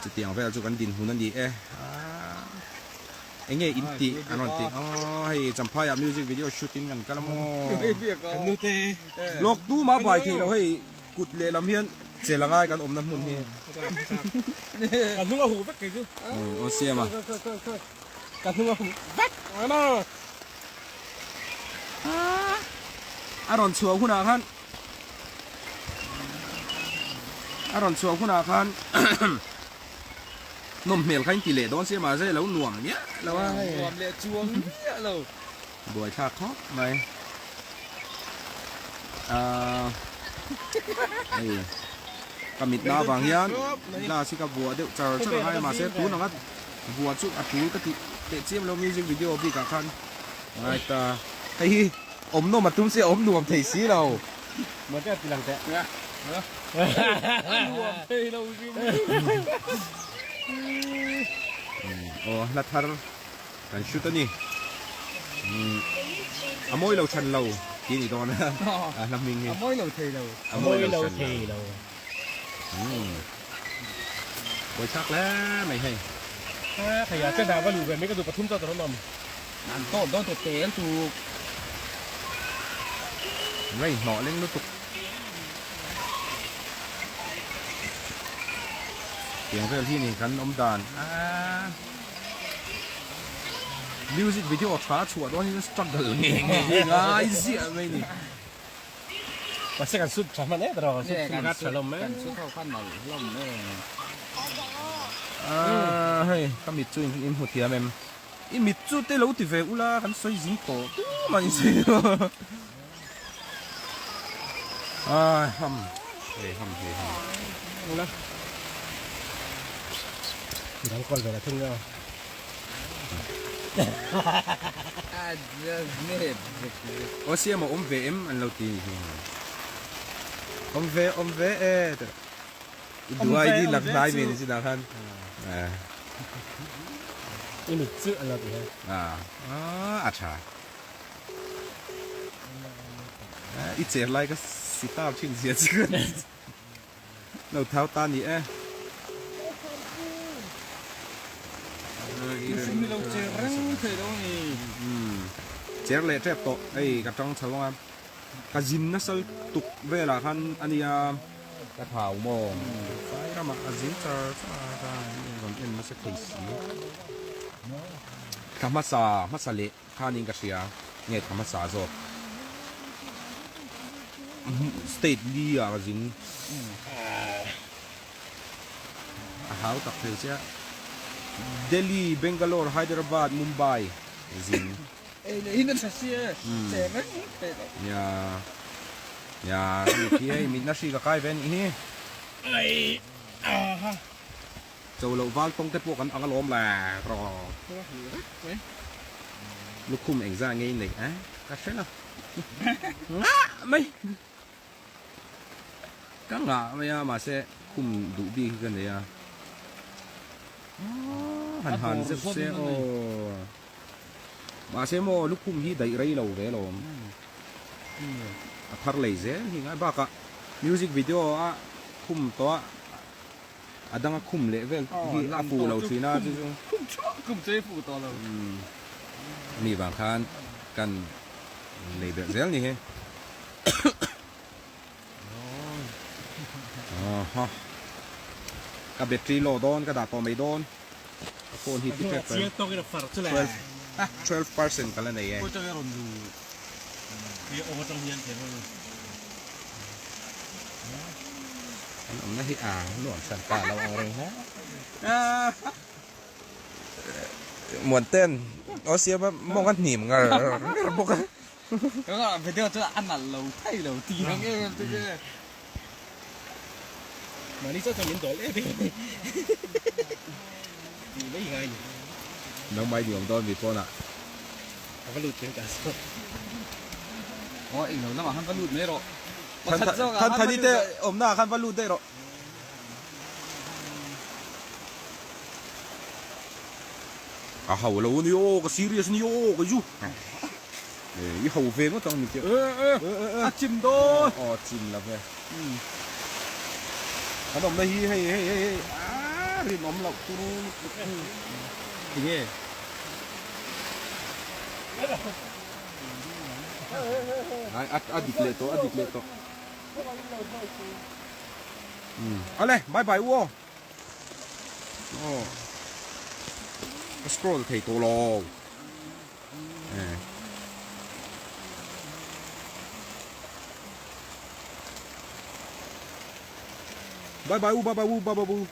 Chutiang vel chu kan dinhmun a ni e. Enge in tih an rawn ti aw hei Champhaiah music video shoot in kan kal a maw. Lawk tumah bai theih loh hei kut lehlam hian che la ngai kan awmna hmun hi. Ka hnung a huh vek kei chu. Aw siam a. Ka hnung a huh vek ang a. A rawn chhuah hunah khan a rawn chhuah hunah khan nawm hmel kha in ti leh dawn sia mahse lo nuam miah lo a hei. Nuam leh chuang miah lo. Buaithlak khawp mai. Ahh hei ka mitna avang hian glass hi ka vuah deuh char char a ngai mahse tun anga vuah chu a tul ka tih teh chiam lo music video bikah khan ngai ta. Hei hi awm nawm a tum sia awm nuam thei si lo. Mate a ti lang teh. A nuam thei lo hrim. Aw hla thar kan shoot a ni. A mawi lo than lo tih a ni dawn a a hla hming hi. A mawi lo thei lo. A mawi lo thei lo. Buaithlak hle mai hei. Thei a che dah va luh ve mai ka duh pathum chauh tur an awm. An tawp dawn tawh tel tuk. Ngei hnawh leng lutuk. Tiang vel hi ni kan awm dan a. Music video tha chhuah dawn hian struggle ngei ngei hi ngai ziah mai ni. Mahse kan sut tha hman em erawh kan sut tha tha hlawm mai. Kan sut ho khan nalh hlawm em. Aaa hei ka mit chu in hmu thiam em. I mit chu te lo ti ve ula kan sawi zing tawh tum a ni si Ai ham hei ham hei ham. Ula. Dang call ve la thung nia. Aw siam a awm ve em an lo ti ni hi. Awm ve awm ve e. I duh a i lang hnai ve ni chin ah khan. I mit chu an lo ti he. A tha. I cher lai ka sitar thin zia chu ka lo thau ta ni e. Lo cher reng thei lo ni. Cher leh tep tawh hei ka tang chho anga ka zin nasa tuk velah khan ania. Ka thau maw? Sai ramah a zin char char a ka rawn en nasa thei si. Thla hmasa hmasa leh khanin ka hria nge thla hmasa zawk. State li ah ka zin. A hau tak thei che a. Delhi, Bangalore, Hyderabad, Mumbai zin. Ei leh in a tha si e, che reng thei lo. Nia, nia, ka mit hi hei mitna hri ka kai ve anih hi. Ai aha. Cho loh val tawng te pawh kan ang alawm le rawh. Lukhum engzah nge i neih a? Ka hre lo. Ngah mai. Ka ngah mai a mahse khum duh bik hi ka nei a. Han han zeuh se aw. Mahse maw lukhum hi daih rei lo ve lawm. A thar lei zel hi ngai bakah music video a khum tawh a a dang a khum leh vel hi a fuh lo thin a chu chu. Khum thuah khum chu i fuh tawh lo. Mi vang khan kan lei belh zel ni hi. Aha. Ka battery low dawn ka dah tawh mai dawn. Ka phone hi ti hrep reng. 12% ka la nei e. An awmna hi a nuam hran ta lo ang reng hle. Muan ten aw siam a mawng a hnim ngar ngar bawk a. Video chu a nalh lo thei lo ti ang em em te che. Mahni chuan chuan min dawl em em a ni. Tih mai ngai ni. Nangmah i ni awm dawn mi pawnah. Ka va lut mai ta saw. Aw eng lo lamah khan va lut mai rawh. Than thani te awmna ah khan va lut daih rawh. A ho lo a ni aw, ka serious a ni aw kei chu. I ho ve ngawt ang min ti. A chim dawn. Aw chim lo ve. Kan awmna hi hei hei hei hei aaa rinawm loh turu lutuk tinge. Ai a a dik leh tawh a dik leh tawh. Umm awle bye bye u aw. Aw ka scroll thei tawh lo. Bye bye u bye bye u bye bye u.